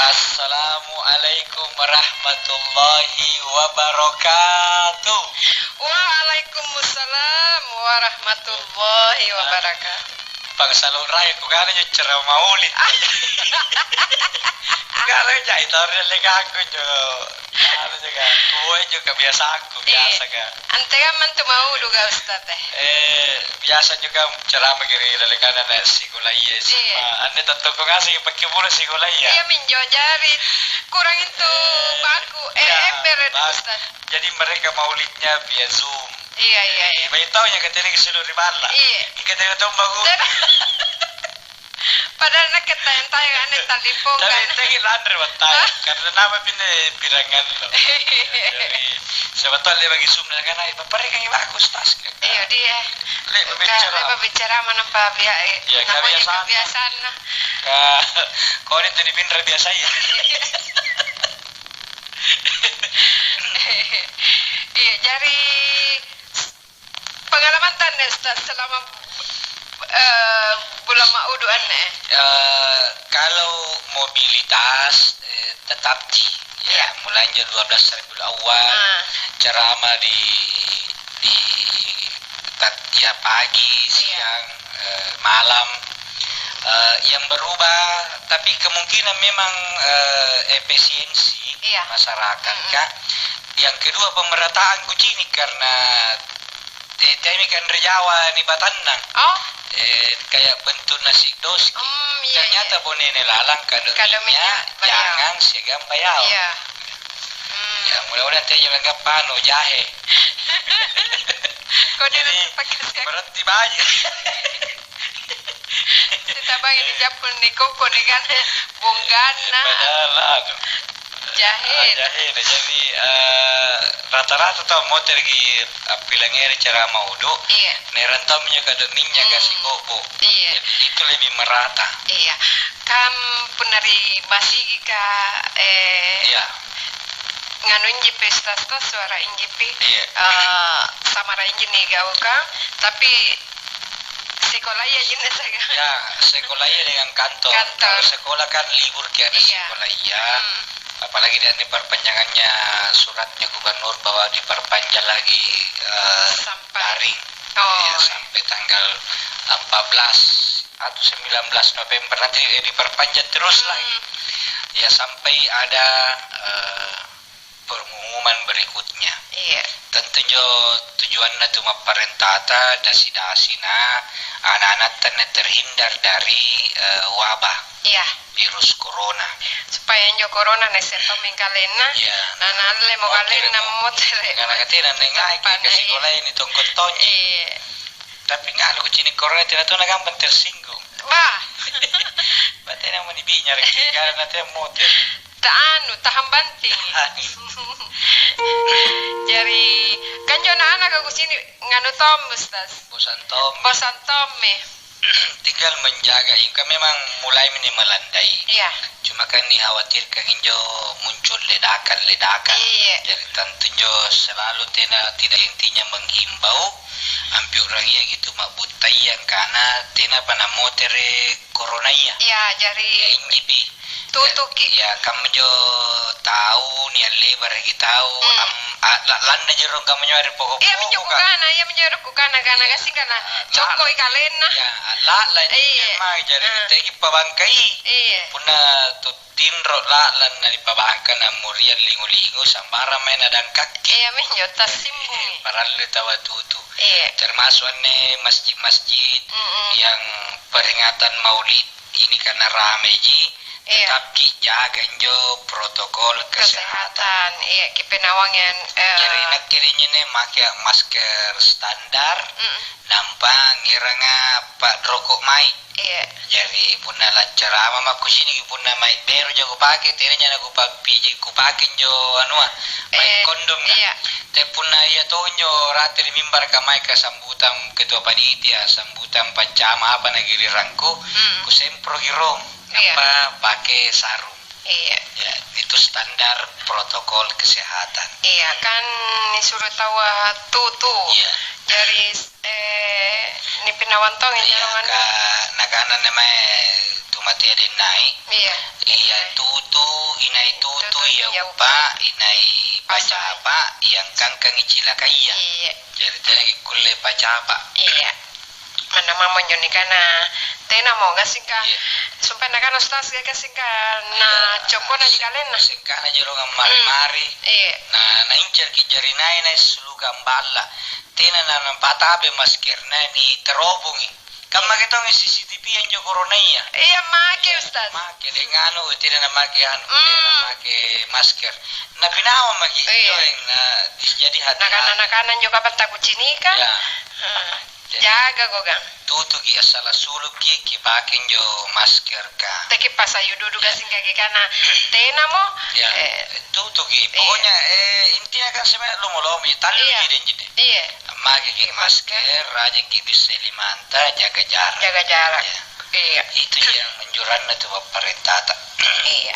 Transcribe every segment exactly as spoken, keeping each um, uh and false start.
Assalamualaikum warahmatullahi wabarakatuh. Waalaikumsalam warahmatullahi wabarakatuh. Pangsaluraya kugana nyo ceramah maulid. Kugana jai tau ri dallekangku njo. Anu jaga, kue njo kebiasaanku, iya, biasa ka. Antekamma antu maudu ka, Ustaz, eh? Eh, biasa juga ceramah ki ri dallekana na sikola iya, iya, S M A. Anne tattongko ngaseng pakkiburu sikola iya. Iya minjo, jari kurang itu, eh, baku, eh, iya, embere, bak-, Ustaz. Jadi mereka maulidnya via Zoom. Iya, iya, iya. Baik tau ya katanya ke seluruh ri balla. Iya. Katanya tomba guru. Padahal nakke tayang-tayang anne talipong. Tapi kan. Tapi lanre wattai. Karena nama pinne pirangallo. Jadi, siapa tahu dia bagi Zoom dan kan, "Eh, paparekangi bagus tas." Iya, dia. Le, berbicara. Le, berbicara mana, Pak? Biar, eh, ya, namanya kebiasaan. Kebiasaanna. Ka-, kau ini tuh dipindah biasa ya. Iya, jari Pengalaman tanne, Ustaz, selama, eh, bulan maudu anne? Eh, kalau mobilitas, eh, tetap ji, ya, iya, mulai jam dua belas Rabiul Awal, ah, ceramah di, di tat-, ya, pagi, iya, siang, eh, malam. Eh, yang berubah, tapi kemungkinan memang, eh, efisiensi, iya, masyarakat, mm-mm, Kak. Yang kedua, pemerataan kucini karena Eh, temi kanre Jawa ni batannang. Oh. Eh, kayak bentuk nasi doski. Hmm, iya, ternyata iya. Bonene lalang kado, kado minyak, minyak, bayao, jangang, siagang bayao. Iya. Hmm. Ya, mudah-mudahan teja langgappa anu, jahe. Kok dia jadi, pakai sekarang? Berarti baji. Sitabangi ri jappu ni koko ni kan, bongganna. Padahal anu. Jahena. Ah, jahena. Jadi, eh, rata-rata tau motereki appilangngere cara maudu, iya, naerang tau minjo kado minnya, hmm, kasi bobo. Iya. Jadi, itu lebih merata. Iya. Kan punna ri basigika, eh, iya, nganu injipi, stas-stas suara injipi, iya, eh, samara inji nigaukang, tapi Sekolah iya jinne sega. Ya, sekolah iya dengan kantor. Kantor. Kalau sekolah kan libur ki ada, iya, sekolah iya. Hmm. Apalagi dengan perpanjangannya suratnya gubernur bahwa diperpanjang lagi, eh, sampai daring. Oh, iya, iya, sampai tanggal empat belas atau sembilan belas November nanti, eh, diperpanjang terus, hmm, lagi. Ya, sampai ada, eh, pengumuman berikutnya. Iya. Tentu jo tujuanna tu mapparentata dasi-dasi na ana-anatta anne terhindar dari, eh, wabah, iya, virus corona. Supaya injo corona naisse tommi kalenna, iya, na naallemo kalenna motere. Karena katena nengai ke, iya, kasikola ini tongkot tonji. Iya. Tapi ngalo kucini corona tena tuna gampang tersinggung. Wah. Batena mau dibinyaraki, karena tena motere. Ta anu, tahang banting. Jari, kan jo anak-anaka kucini nganu tommi, Ustaz. Bosan tommi. Bosan tommi. Tinggal menjaga, ingka memang mulai meni melandai. Iya. Cuma kan dikhawatirkan injo muncul ledakan-ledakan. Iya. Jari tentu injo selalu tena, tidak hentinya menghimbau, ampi urangi gitu mabbuttayang kana tena pa namotere coronaya. Iya, jari. Ya, injipi. Tutuki. Ya, kammajo tau, nia' lebaraki tau, hmm, am-, a-, la-, lanna jerong kammajo ri poko-poko. Iya, minjo kukana, iya, minjo ero kukana, kana gassing kana, ah, cokkoi kalenna. Ya, la'lai, iya, memang jari, ah, teki pabangkai. Iya. Punna tu tinro la'lang na dipabangka na muriang lingu-lingu, sambarang mae nadangkakki. Iya, minjo, tassimbungi. Eh, parallu taua tutu. Iya. Termasuk anne masjid-masjid, mm-mm, yang peringatan Maulid. Ini karena rameji, iya, tetapki jaga injo protokol kesehatan. Kesehatan, iya, kipenawangi, eh. Jari nakke ri nyene make masker standar, mm-mm, nampa ngeranga pa'roko' mai. Iya. Jari punna laccarama makkuciniki, punna mai beru jako pake, terenya nakupappiji, kupake injo anua, mai, eh, kondom, kan? Iya. Te punna iya tonjo rate ri mimbaraka mai ka sambutan ketua panitia, sambutan paccama apa nagilirangku, mm, kusemproki rong. Iya. Nampa pake sarung. Iya. Ya, itu standar protokol kesehatan. Iya, kan nisuro taua tutu. Iya. Jari, eh, nipinawang tongi, iya, jarang anu. Ka-, nakana nne mae tu mate adennae. Iya. Iya, tutu, inai tutu, tutu, iya, iya, upa, upa, inai pacapa, iya, angkangkangi cilakaya. Iya. Jari tena kikkulle pacapa. Iya. Manna mamo injo nikana tenamo gassingka. Iya. Sumpae nakana Ustaz, gassingka na, iya, cokkona ri kalenna. Singkana jerong ammari-mari. Hmm. Iya. Na, naincarki jarinae, nasulukang balla. Tena na, napatabe maskerna, niteropongi. Kammake tongi C C T V anjo coronaya. Iya, make, iya, Ustaz. Make, deng anu, tena namake anu, tena, mm, namake masker. Napinawa maki, iya, joreng, na, jadi hati-hati. Nakana-nakana anjo kapang takucinika. Iya. Hmm. Jadi, jagako, Kang. Tutuki, assala suluki, kipake anjo masker, Kang. Teki pasayu dudu, iya, gassingka kikana tenamo, iya, eh, tutuki. Iya. Pokoknya, eh, intinya kan sebenarnya lomo-lomo, iya, tallu, iya, ji deh, ji deh. Iya. Makeki masker, rajinki bissai limanta, jaga jarak. Jaga jarak. Iya. Iya. Itu yang anjuranna tu papparentata. Iya.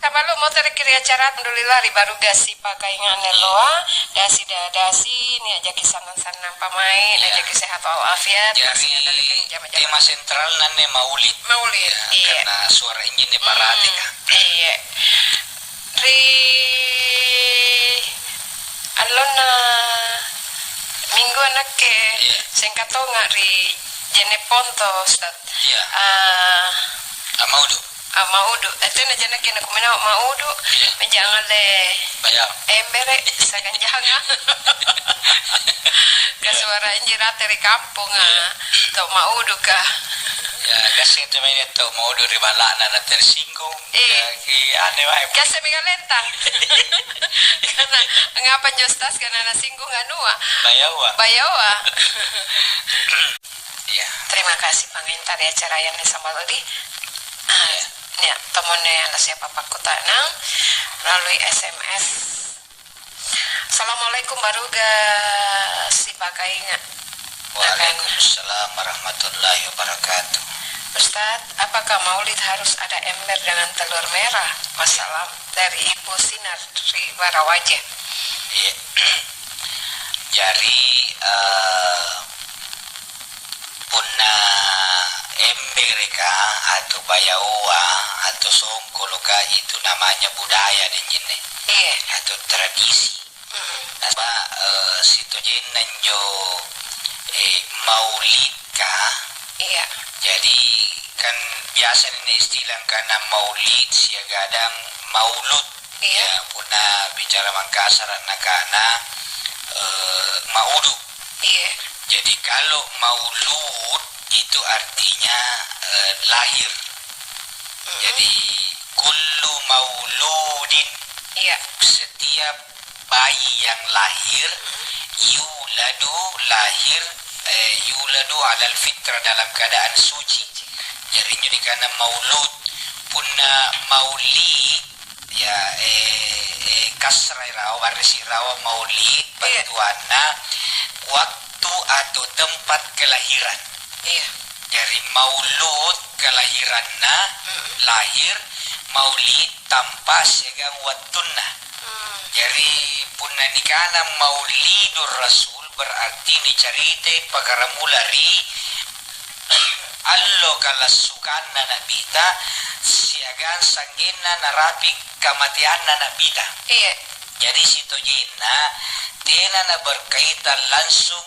Kaballo motoreki ri acara, alhamdulillah, ri baruga sipakainga anne alloa, dasi da-, dasi, nia' jaki sannang-sannang pamai, iya, nia' jaki sehat walafiat, jari, masih ada lagi jama-jama. Tema sentralna anne maulid. Maulid, iya, iya. Karena suara injinne, hmm, parate, Kak. Iya. Ri allonna minggua nakke, iya, sengka tonga ri Jeneponto, Ustaz. Iya. Ah, ah, maudu. Ah, maudu. Eh, tena ja nakke nakuminawang maudu. Iya. Meja ngalle. Bayar. Embere, saganjanga. Iya. Kasuara inji rate ri kamponga. Iya. To maudu ka. Ya, gassing tu mae to maudu ri balla'na, na tersinggung. Eh. Ya, ki ane wae. Gassingmi kalenta. Karena ngapa anjo Ustaz karena nasinggung anua? Bayawa. Bayawa. Iya. Terima kasih panginta ri acara yang disambalodi. Ah, iya. Ya, tomonne ada siapa pakkutanang melalui S M S. Assalamualaikum, baruga sipakainga. Waalaikumsalam warahmatullahi wabarakatuh. Ustaz, apakah maulid harus ada ember dengan telur merah? Wassalam, dari Ibu Sinar ri Barawaje. Iya. Jari, eh, punna embereka, atau bayaoa, atau songkoloka, itu namanya budaya deh, Jinne. Iya. Atau tradisi. Mm-mm. Nasaba, eh, sitojenna injo, eh, maulidka. Iya. Jadi, kan biasa nih istilah kana maulid siagang maulud. Iya. Ya, punna bicara Mangkasara nakana, eh, maudu. Iya. Jadi, kalau maulud itu artinya, eh, lahir. Mm-mm. Jadi, kullu mauludin, iya, setiap bayi yang lahir, mm-mm, yuladu, lahir, eh, yuladu alal fitrah, dalam keadaan suci. Suci. Jari injo nikana maulud. Punna maulid, ya, eh, eh, kasrai rawa, barresi rawa maulid, iya, battuanna waktu atau tempat kelahiran. Iya. Jari maulud kelahiranna, mm-mm, lahir, maulid tampa siagang wattunna. Hmm. Jari punna nikana maulidur rasul, berarti nicaritai pakaramula ri allo kalassukanna Na'bita siagang sa'genna narapi' kamateanna Na'bita. Iya. Jadi, sitojenna tena naberkaitan langsung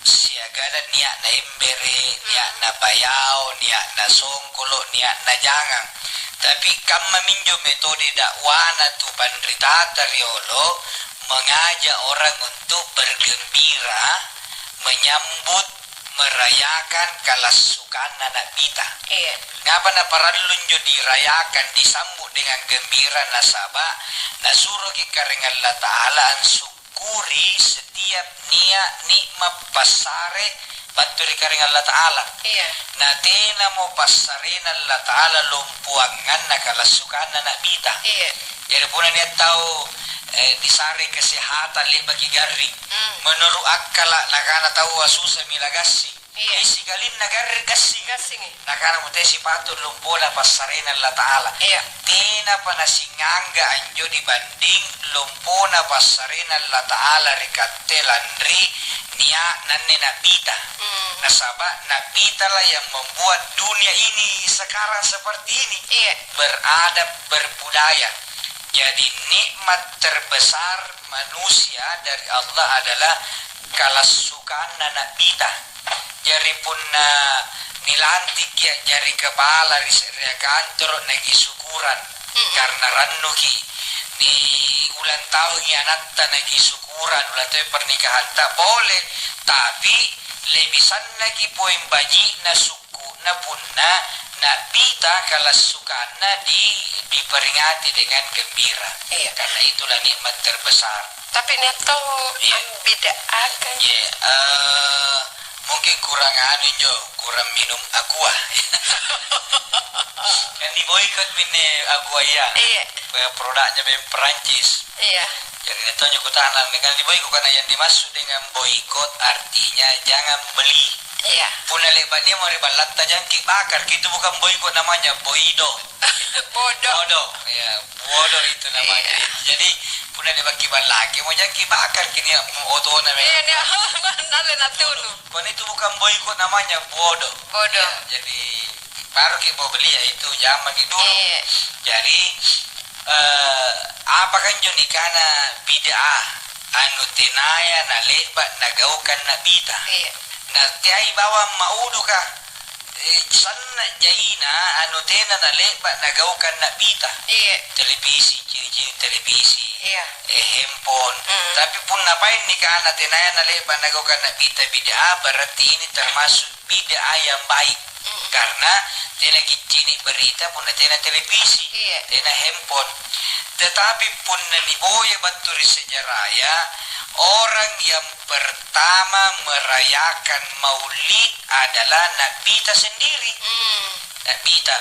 siagang nia'na embere, hmm, nia'na bayao, nia'na songkolo', nia'na jangang. Tapi kammaminjo metode dakwana tu panritata riolo, mengajak orang untuk bergembira menyambut merayakan kalassukanna Na'bita. Iya. Ngapa naparallu injo dirayakan, disambut dengan gembira? Nasaba' nasuroki Karaeng Allata'ala ansyukuri setiap nia' nikmat passare battu ri Karaeng Allata'ala. Iya. Na tenamo passarena Allata'ala lompoanganna kalassukanna Na'bita. Iya. Jari punna nia' tau, eh, disare kesehatan le'baki garring, mm, menuru' akkala' nakana taua susami lagassi. Iya. Ri sikalinna garring gassing. Gassingi. Nakanamo te sipatu lompona passarena Allata'ala. Iya. Tenapa nasingangga anjo dibanding lompona passarena Allata'ala ri katte lanri nia' nanne Na'bita. Hmm. Nasaba' Na'bitalah yang membuat dunia ini sekarang seperti ini. Iya. Beradab, berbudaya. Jadi nikmat terbesar manusia dari Allah adalah kalassukanna Na'bita. Jari punna nilantikki' a'jari kepala ri se'rea kantoro', naki syukuran. Mm-mm. Karena rannuki', ni ulang tahungi anatta, naki syukuran, ulang tahun pernikahatta, boleh. Tapi lebih sannaki' poeng baji'na, sukku'na punna Na'bita kalassukanna di, diperingati dengan gembira. Iya. Karena itulah nikmat terbesar. Tapi nia' tong Iya. ambida'akang. Iya, eh, mungkin kurang anu injo, kurang minum aqua. Kan diboikot minne aqua iya. Iya. Produknya beng Perancis. Iya. Jadi nia' tonjo kuta'nang, kan diboikot karena yang dimaksud dengan boikot artinya jangan beli. Iya. Punna le'ba' nia'mo ri ballatta jangki bakar, itu bukan boikot namanya, boido. Bodoh. Bodoh, ya, bodoh itu namanya. Iya. Jadi, punna le'baki ballaki, mo jangki bakar ki nia' otona memang. Iya, nia' nalle natunu. Kon itu bukan boikot namanya, bodoh. Bodoh. Ya, jadi, baru ki mau beli ya itu, jamaki dulu. Iya. Jadi, eh, apakah injo nikana bid'ah anu tenaya nale'ba' nagaukang Na'bita? Iya. Nateai bawang mauduka. Eh, sanna' jaina anu tena nale'ba' nagaukang Na'bita. Iya. Televisi, cini-cini televisi, Iya. eh, handphone. Mm. Tapi punna paeng nikana tenaya nale'ba' nagaukang Na'bita bid'ah, berarti ini termasuk bid'ah yang baik. Mm. Karena tena kiccini berita punna tena televisi, Iya. tena handphone. Tetapi punna niboya battu ri sejaraya, orang yang pertama merayakan maulid adalah Na'bita sendiri. Hmm. Na'bita.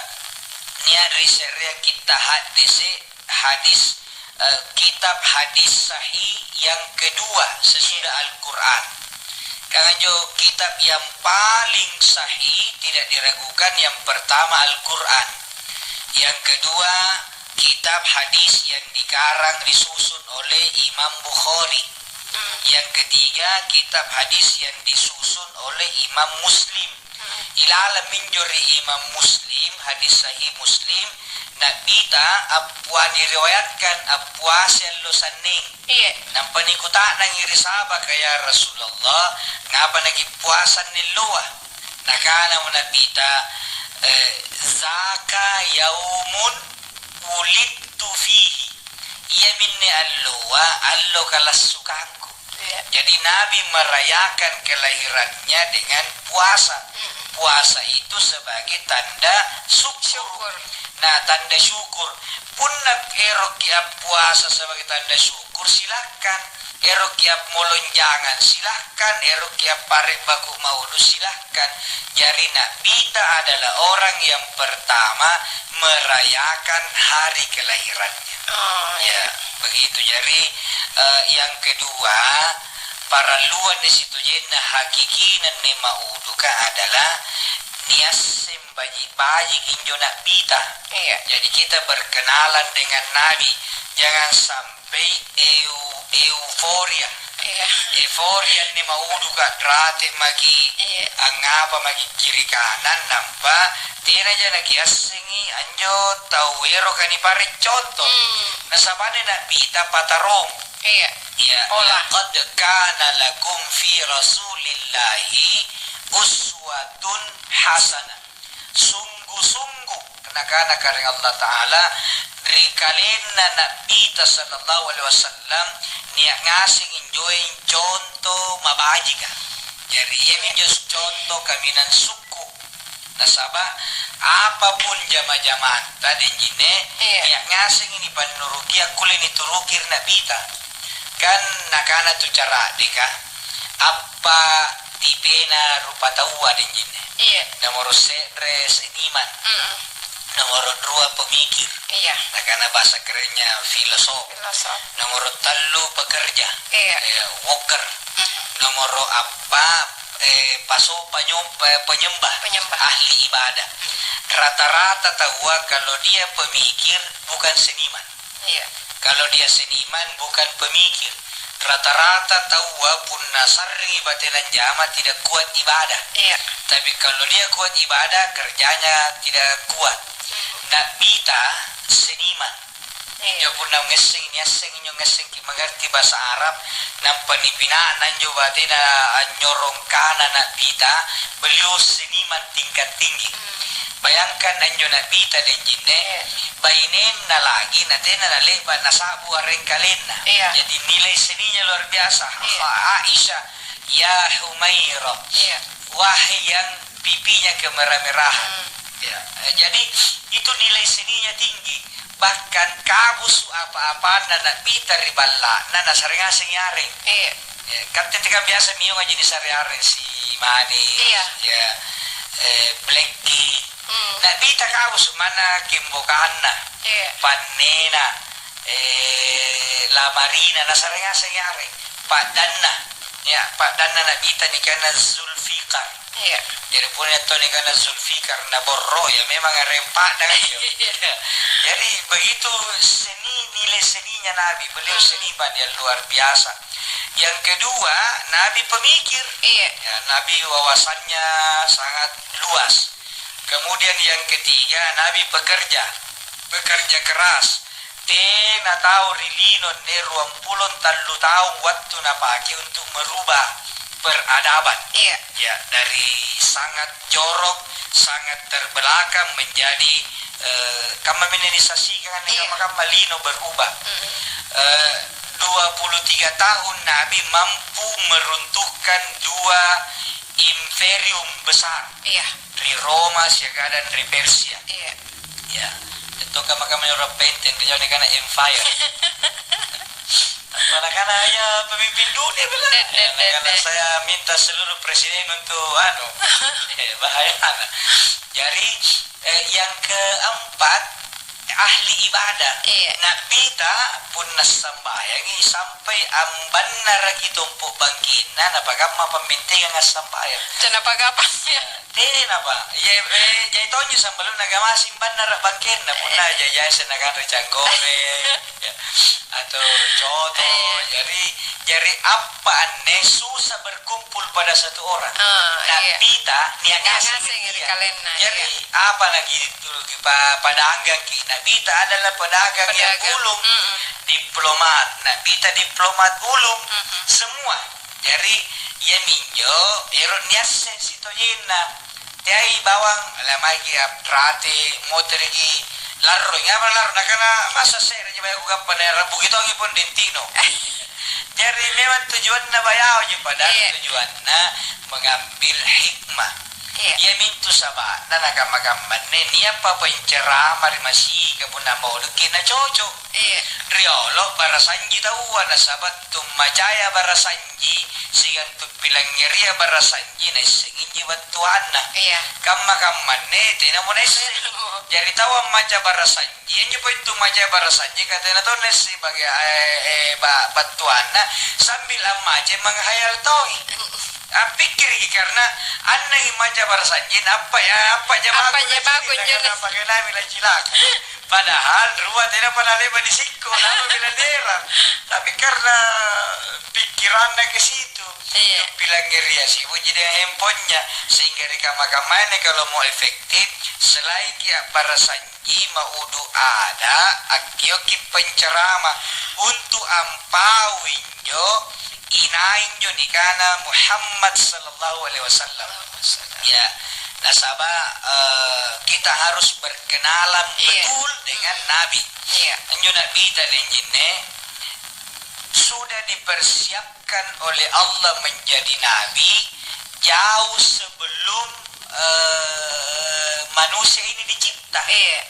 Nia' ri se'rea kitta' haddese', hadis, eh, kitab hadis sahih yang kedua sesudah Al-Quran. Kan anjo kitab yang paling sahih, tidak diragukan, yang pertama Al-Quran. Yang kedua, kitab hadis yang dikarang disusun oleh Imam Bukhari. Hmm. Yang ketiga, kitab hadis yang disusun oleh Imam Muslim. Hmm. Ilalang minjo ri Imam Muslim, hadis sahih Muslim, Na'bita appua-, niriwayatkan appuasai allo Sanneng. Iya. Nampa nikuta'nangi ri sahabaka, "Ya Rasulullah, ngapa nakipuasa anne alloa?" Nakanamo Na'bita, eh, "Zaka yaumun wulidtu fihi." Iaminne alloa, allo kalassukangku. Iya. Jadi Nabi merayakan kelahirannya dengan puasa. Mm-mm. Puasa itu sebagai tanda syukur. Syukur. Nah, tanda syukur. Punna erokki appuasa sebagai tanda syukur, silahkan. Erokki ammolong jangang, silahkan. Erokki appare' baku maulud, silahkan. Jari Na'bita adalah orang yang pertama merayakan hari kelahirannya. Oh, Ya, iya. begitu. Jari, eh, yang kedua, paralluanna sitojenna hakikina anne mauduka adalah niasseng baji'-baji' injo Na'bita. Iya. Jadi kita berkenalan dengan Nabi, jangan sampai eu-, euforia. Iya. Euforia anne mauduka, rate maki, Iya. angngapa maki kiri kanan, nampa tenaja nakiassengi anjo tau eroka nipare' conto. Hmm. Nasaba'na Na'bita patarong. Iya. Iya. Pola. "Laqad kana lakum fi Rasulillahi uswatun hasanah." Sungguh-sungguh, nakana Karaeng Allata'ala, ri kalenna Na'bita sallallahu alaihi wasallam, nia' ngaseng injoeng conto mabajika. Jari, iaminjo conto kaminang sukku'. Nasaba', apapun jama-jamanta, denjinne, Iya. nia' ngasengi nipannuruki akkulle nituruki ri Na'bita. Kan nakana tu cara'deka, appa tipena rupataua, denjinne. Iya. Nomoro se're seniman. Mm-mm. Nomoro rua pemikir. Iya. Nakana bahasa kerennya filosof. Filosof. Nomoro tallu pekerja. Iya. Iya, worker. Mm-mm. Nomoro appa eh, paso-, panyom-, pe-, penyembah, Penyembah. ahli ibadah. Rata-rata taua kalau dia pemikir bukan seniman. Iya. Kalau dia seniman bukan pemikir. Rata-rata taua punna sarringi batena anjama tidak kuat ibadah. Iya. Tapi kalau dia kuat ibadah, kerjanya tidak kuat. Mhm. Na'bita seniman. Iya. Injo punna ngassengi, niassengi injo ngassengi mengerti bahasa Arab, nampa nipina'na anjo batena anyorong kana Na'bita, beliau seniman tingkat tinggi. Hmm. Bayangkan anjo Na'bita denjinne, Iya. bainenna lagi natena nale'ba' nasa'bu areng kalenna. Iya. Jadi nilai seninya luar biasa. Iya. Fa Aisyah, "Ya Humaira, Iya. wahai yang pipinya kemerah-merahan." Hmm. Ya, eh, jadi itu nilai seninya tinggi. Bahkan kabusu apa-apanna Na'bita ri balla'na nasare ngaseng areng. Iya. Ya, kan tette kan biasa mio ngaji nisare areng si manis, Iya. ya, eh, blackie. Hmm. Na'bita kabusu manna kimbokanna, Iya. pannena, eh, lamarina, nasare ngaseng areng. Paddanna, ya, paddanna Na'bita nikana Zulfikar. Iya. Jari punna tau nikana Zulfikar na borro, ya memang areng paddang anjo. Iya. Jadi begitu seni, nilai seninya Nabi, beliau Hmm. seniman yang luar biasa. Yang kedua, Nabi pemikir. Iya. Ya, Nabi wawasannya sangat luas. Kemudian yang ketiga, Nabi pekerja, pekerja keras. Tena tau ri lino anne ruang pulong tallu taung wattu napake untuk merubah peradaban. Iya. Ya, dari sangat jorok, sangat terbelakang menjadi, eh, kammaminne nisaksikan anne Iya. kamma-kamma lino berubah. Mm-mm. Eh, dua puluh tiga tahun Nabi mampu meruntuhkan dua imperium besar. Iya. Ri Roma siagang ri Persia. Iya. Ya, itu kamma-kamma orang penteng, ri Jawa nikana empire. Apa nakana ya pemimpin dunia bilang? Deh, deh, Ya, deh, nakana deh. saya minta seluruh presiden untuk anu. Eh, bahayana. Jadi, eh, yang keempat, ahli ibadah. Iya. Na'bita punna sambayangi sampai ambannaraki tompo bangkenna, napakamma pammentengang assambayang. Tenapa kapang. Tenapa. Iya, eh, jai tonji sambalunna gamasi ambannara bangkenna, punna Iya. jai-jai senna kanre canggoreng, ya, atau coto. Iya. Jadi, jari appa anne susah berkumpul pada satu orang. Ah, iya. Na'bita nia Nia ngaseng ngaseng ri ri dia. kalenna, Jari iya. apa lagi tu ki pa-, padanggang ki? Na'bita adalah pedagang yang Pedagang. ulung, Mm-mm. diplomat. Na'bita diplomat ulung, Mm-mm. semua. Jari iaminjo ero' niasseng sitojenna. Teai bawang, lamaiki apparate, motereki, larroi. Apa larro? Nakana, "Masa se'reji baya kugappa, naerang buki tongi pong dentino." Jari memang tujuanna bayaoji, padahal Iya. tujuanna mengambil hikmah. Iya. Iamintu saba'na nakamma-kammanne nia'pa pencerama ri masika punna maulukki nacoco'. Iya. Riolo barasanji taua, nasaba' tummacaya barasanji siagang tuppilangngeria barasanji naissenginji battuanna. Iya. Kamma-kammanne tenamo naisseng. Jari tau ammaca barasanji, anjo poeng tummaca barasanji ka tena tong naisseng bage-, eh, eh, ba-, battuanna, sambil ammaca menghayal toi. Appikkiriki karena annangi maca barasanji, nappa ya, appa jabaku Appa jabaku naissengi, anjo nakana naissengi. Pakai nami la cilaka. Padahal rua tenapa nale'ba nisikko, napa bela nierang. Tapi karena pikiranna ke situ, Iya. Pilangngeri sibuji dengan handphonenya, sehingga ri kamma-kammaya kalau mau efektif, selain ki abbarasanji, maudu ada, akkiokki pencerama untuk ampau injo, inai injo nikana Muhammad sallallahu alaihi wasallam. Ya, nasaba, eh, kita harus berkenalan Iya. betul dengan Nabi. Iya. Anjo Nabi tadi jinne sudah dipersiapkan oleh Allah menjadi nabi jauh sebelum, eh, manusia ini dicipta. Iya.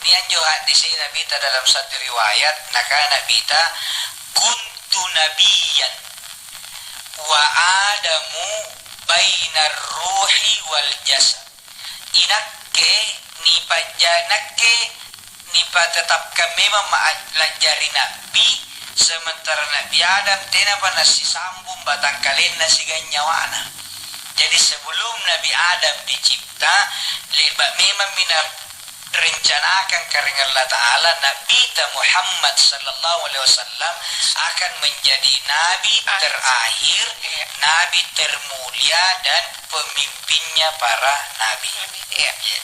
Ini anjo hadis Nabi ta dalam satu riwayat, nakana Nabi ta, "Kuntu nabiyan wa Adamu bainar ruhi wal jasad." Inakke nipajja-, nakke nipatetapkan memang ma-, lajjari nabbi, sementara Nabi Adam tenapa nasisambung batangkalenna siagang nyawana. Jadi, sebelum Nabi Adam dicipta, le'ba' memammi narencanakan Karaeng Allata'ala, Nabita Muhammad sallallahu alaihi wasallam akan menjadi nabi terakhir, nabi termulia, dan pemimpinnya para nabi. Iya. Iya.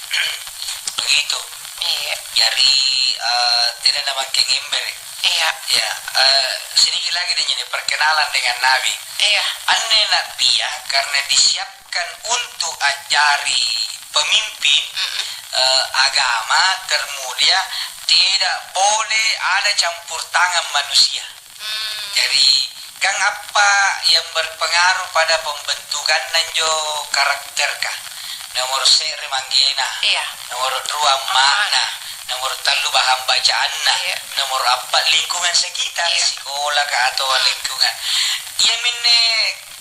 Begitu. Iya. Jari, eh, tena namangkeng embere. Iya. Ya, eh, sedikit lagi deh, jadi perkenalan dengan Nabi. Iya. Anne Nabia, karena disiapkan untuk ajari pemimpin, eh, agama termulia, tidak boleh ada campur tangan manusia. Hmm. Jadi, kan apa yang berpengaruh pada pembentukanna anjo karakterka? Nomoro se're manggena, iya, nomoro dua amma'na, nomoro tallu bahang bacaanna, iya, nomoro appa' lingkungan sekitar, iya, sikolaka atau, hmm, lingkungan. Iaminne,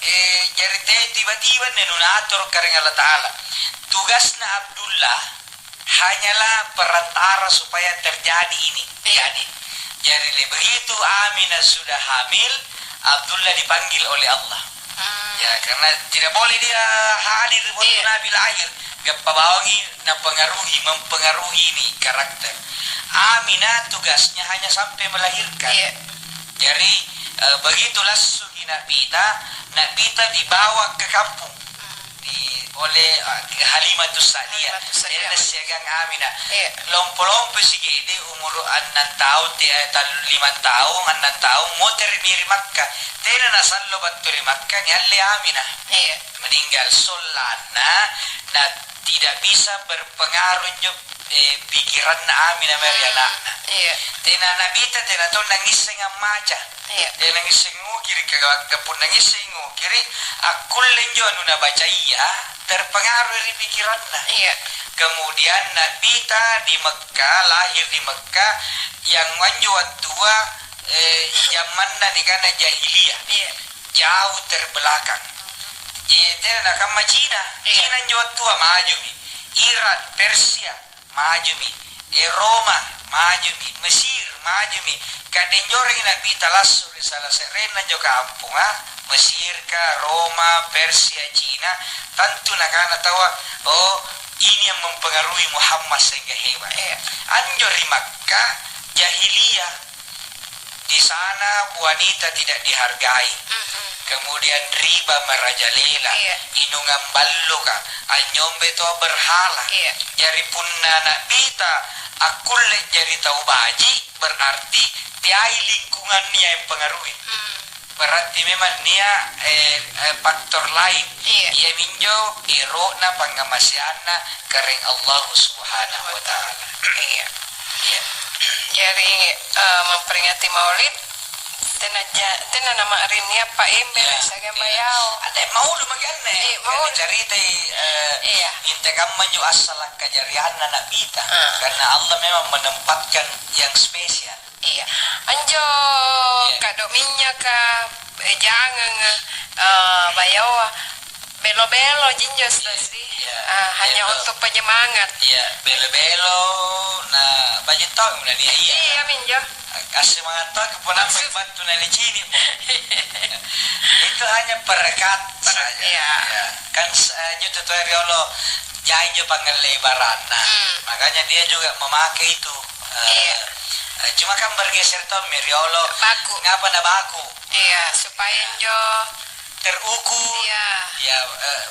eh, jari te tiba-tiba anne nunaatoro Karaeng Allata'ala. Tugasna Abdullah hanyalah perantara supaya terjadi ini. Iya. Jadi, jari le-, begitu Aminah sudah hamil, Abdullah dipanggil oleh Allah. Hmm. Ya, karena tidak boleh dia hadir waktu, iya, Nabi lahir. Gappa bawangi napengaruhi, mempengaruhi ini karakter. Aminah tugasnya hanya sampai melahirkan. Iya. Jari, eh, begitu lassuki Nabita, Nabita dibawa ke kampung. Hmm. Di, oleh, ah, Halimatus Sa'diyah. Halimatus Sa'diyah. Tena siagang Aminah. Iya. Lompo-lompo sigede, umuru annang taung, ti-, eh, tal-, limang taung, annang taung, motere' mi ri Makkah. Tena nasallo battu ri Makkah, nialle Aminah. Iya. Meninggal. Sollanna, na tidak bisa berpengaruh anjo, eh, pikiranna Aminah mae ri, hmm, ana'na. Iya. Tena Nabita, tena tau nangisseng ammaca. Iya. Tena ngisseng ngukiri, ka-, ka-, punna ngisseng ngukiri, akkulle injo anu nabacaya terpengaruh ri pikiranna. Iya. Kemudian Nabita di Mekkah, lahir di Mekkah, yang anjo wattua, eh, jamanna nikana jahiliyah. Iya. Jauh terbelakang. Iya, tena nakamma Cina. Iya. Cina injo wattua majumi. Iran, Persia, majumi. Eh, Roma, majumi. Mesir, majumi. Ka'de' anjorengi Nabita lassu' ri sala se'renna anjo kamponga, Mesirka, Roma, Persia, Cina, tantu nakana taua, "Oh, ini yang mempengaruhi Muhammad sehingga hebat." Eh, anjo ri Makkah, jahiliyah. Di sana wanita tidak dihargai. Mhm. Kemudian riba merajalela, iya, inungang balloka, anynyombe tau berhala. Iya. Jari punna Nabita akkulle jari tau baji', berarti teai lingkungannya yang pengaruhi. Hmm. Berarti memang nia', eh, eh, faktor lain. Iya. Iaminjo ero'na pangngamaseanna Karaeng Allahu Subhanahu wa Ta'ala. Iya. Iya. Jari, eh, memperingati Maulid, tena ja-, tena nama'ring nia' pa embere, iya, siagang, iya, bayao. Ada maulud maki anne. Iya, maulud. Dicaritai, eh, iya, intekamma anjo assala' kajarianna Nabita. Ah. Karena Allah memang menempatkan yang spesial. Iya. Anjo, iya, kado' minynyaka, eh, janganga, eh, bayaoa, belo-belo jinjo, iya, Ustaz, sih. Iya. Ah, hanya, belo, untuk penyemangat. Iya, belo-belo, na baji' tau na nia', iya. Iya, minjo. Kassemangat tau punna maksud battu na nicini'. Itu hanya perkat saja. Iya. Iya. Kan, eh, injo tutoa riolo, jai injo pangngallei baranna. Hmm. Makanya dia juga memakai itu. Eh, iya, eh, cuma kan bergeser tommi riolo. Baku. Ngapa na baku? Iya, supaya injo terukur. Iya. Ya, eh,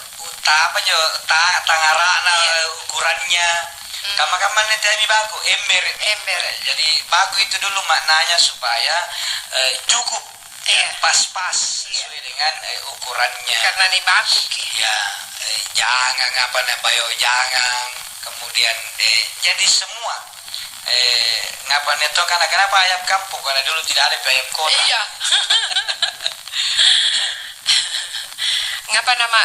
ta-, apa jo, ta-, tangara'na, iya, eh, ukurannya. Hmm. Kamma-kamma anne teami baku, ember. Ember. Eh, jadi baku itu dulu maknanya supaya, eh, cukup. Iya. Pas-pas, iya, sesuai dengan, eh, ukurannya. Karena nibakuki. Ya, eh, jangang apa na bayo jangang, kemudian, eh, jadi semua, eh, ngapa neto kana, kenapa ayam kampung, karena dulu tidak ada ayam kota. Iya. Ngapa nama,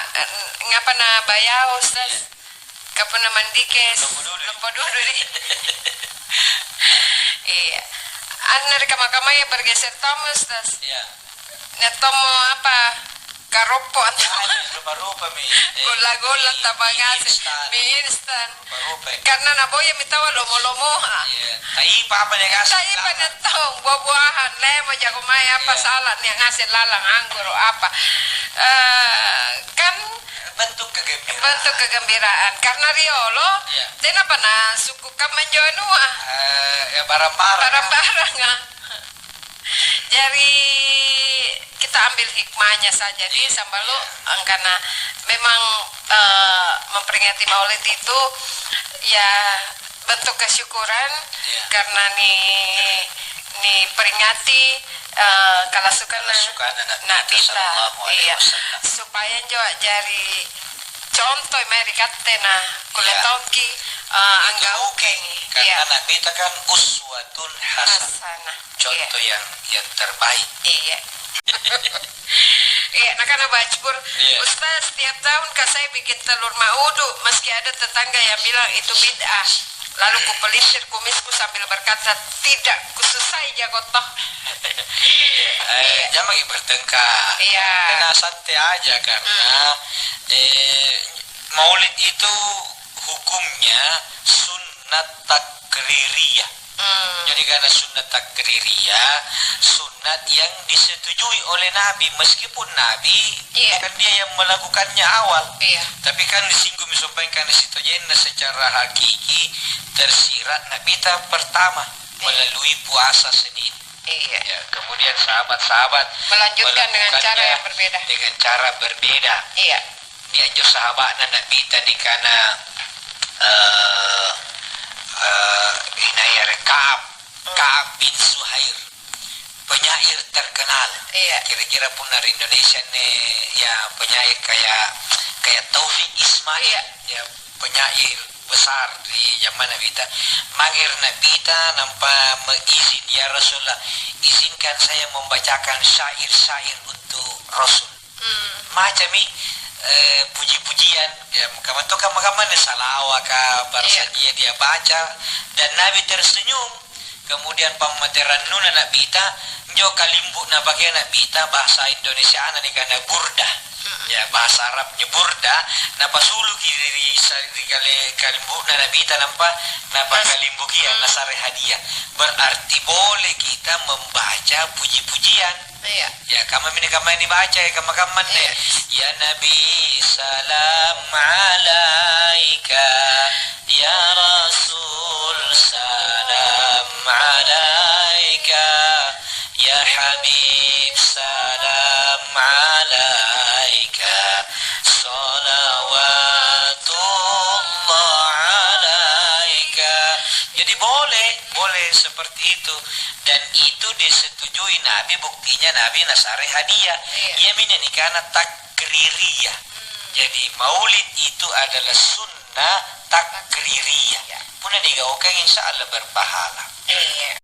ngapa na bayao, Ustaz? Iya. Kapunna mandike, lompo dudu. Lompo dudu, di. Iya. Anne ri kamma-kammaya bergeser tommo, Ustaz. Iya. Nia' tommo apa? Karoppo atau, ah, iya, rupa-rupami. Eh, golla-golla, mie, mie tamangase, instan. Mie instan. Rupa-rupa. Karena naboyami taua lomo-lomoa. Iya. Taipa apa nia' ngaseng? Taipa nia' tau, buah-buahan, lemo jako mae apa, iya, salad nia' ngaseng lalang, anggoro apa. Eh, kan Bentuk kegembiraan. Bentuk kegembiraan. Karena riolo, iya, tenapa nasukku kammanjo anua. Eh, ya, barang-barang. Barang-barang, ah. Jari, kita ambil hikmahnya saja di, iya, sambalu, iya, angkana memang, eh, memperingati Maulid itu, ya, bentuk kesyukuran, iya, karena ni, niperingati, eh, kalasukanna, kalasukanna Nabi, Nabi ta, sallallahu alaihi, iya, wasallam, supaya njo a'jari contoh mae ri katte na kulle, iya, tongki, eh, itu anggaukangi. Oke, karena, iya, Nabi ta kan uswatun hasanah. Hasanah. Contoh, iya, yang, yang terbaik. Iya. Iya, nakana Bajpur, iya, "Ustaz, setiap tahun ka saya bikin telur maudu, meski ada tetangga yang bilang itu bid'ah. Lalu kupelintir kumisku sambil berkata, 'Tidak, kususai jago toh.'" Iya, eh, iya, jangan lagi bertengkar. Iya. Karena santai aja, karena, hmm, eh, maulid itu hukumnya sunnat takririyah. Hmm. Jadi, karena sunnat takririyah, sunnat yang disetujui oleh Nabi, meskipun Nabi, iya, bukan dia yang melakukannya awal. Iya. Tapi kan disinggung supaya kan sitojenna secara hakiki tersirat Nabi ta pertama, iya, melalui puasa Senin. Iya. Ya, kemudian sahabat-sahabat melanjutkan dengan cara melakukannya yang berbeda. Dengan cara berbeda. Iya. Dia anjo sahaba'na Nabita nikana, eh, eh, inai are Ka'ab, hmm, Ka'ab bin Zuhair, penyair terkenal. Iya. Kira-kira punna ri Indonesia nih, ya, penyair kayak, kayak Taufik Ismail, iya, ya, penyair besar di zaman Nabita. Mange ri Nabita nampa meizin, "Ya Rasulullah, izinkan saya membacakan syair-syair untuk Rasul." Hmm. Macami, eh, puji-pujian, ya, kamma-, kamma-kamma nih, salawaka, iya, barsajia dia baca, dan Nabi tersenyum. Kemudian pammaterannuna Nabita, njo kalimbu napakea Nabita, bahasa Indonesiana nikana burdah. Hmm. Ya, bahasa Arabnya burdah, napasuluki ri, ri, ri kale-, kalimbu'na Nabita, nampa napakalimbukia, hmm, nasare hadiah. Berarti boleh kita membaca puji-pujian. Iya. Ya, kamma mene kamma nibaca, ya, kamma-kamma anne. Iya. Ya Nabi, salam alaika. Ya Rasul, salam alaika. Ya Habib, salam alaika. Salawatullah alaika. Jadi boleh, boleh seperti itu. Dan itu disetujui Nabi, buktinya Nabi nasare hadiah. Iya. Iami nikana takririyah. Hmm. Jadi maulid itu adalah sunnah takririyah. Iya. Punna digaukang, insya Allah berpahala. Iya.